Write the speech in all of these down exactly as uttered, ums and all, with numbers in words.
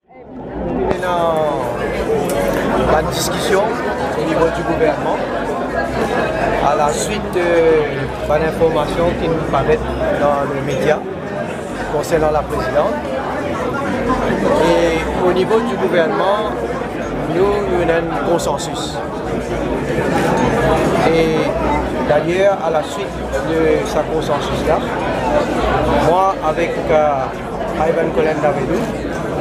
Ena bann diskision o nivo di gouvernman, a la swit, euh, bann informasion ki paret dan le media konsernan la prezidan. E o nivo di gouvernman, nou, nou ena enn konsansis. E dayer, a la swit de sa konsansis la, mwa avek, euh, Ivan Colin Davidou,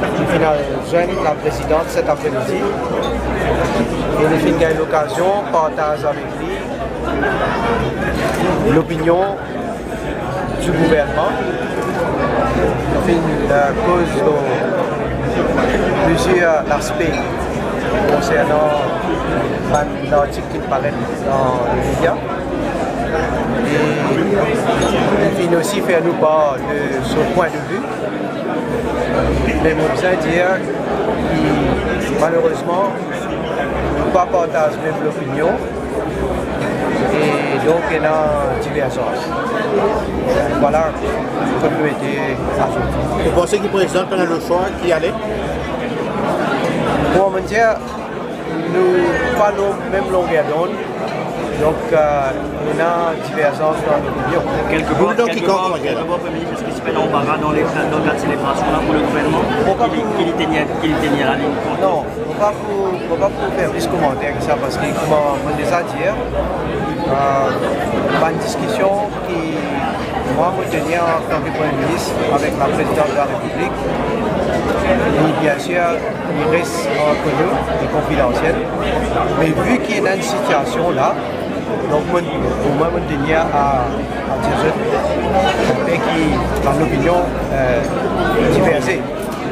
nou finn al zwenn la prezidan set apremidi, e nou finn gagn lokazion partaz avek li lopinion di gouvernman. Nou finn, euh, koz lor plizier laspe konsernan bann lartik ki paret dan le media. E li finn osi fer nou par de so pwin de vi. Me mo bizin dir ki, malerezman, nou pa partaz mem lopinion. E donk, ena diverzans. Vwala kot nou ete azordi. Ou panse ki prezidan pena le swa ki ale? Bon, mo dir, nou pa lor mem longer dond. Donk, euh, ena diverzans dan lopinion. Kelkepar, Boule dan kelkepar, kikan, kouma dir? Kelkepar, Premie Minis, eski ti pena anbara dan le, dan kad selebrasion la pou le gouvernman? Mo pa ki li, pou ki li tenir, ki li tenir lalinn kont? Non, mo pa pou, mo pa pou fer plis komanter ki sa, parski kouma mo deza dir, euh, bann diskision ki mwa mo tenir antan ki Premie Minis avek la Prezidan de la Repiblik, li, biensir, li res ant nou, li konfidansiel. Me vi ki ena enn sitiasion la, donk, mo, pou mwa, mo tenir a, a dir zot, e ki bann lopinion, euh, diverze.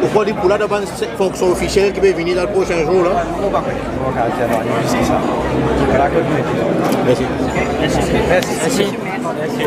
Ou krwar li pou la dan bann se-, fonksion ofisiel ki pe vini dan le prosin zour la? Mo pa krwar, mo pa kapav dir non, li plis ki sa. Vwala kot nou ete. Mersi. Mersi. Mersi.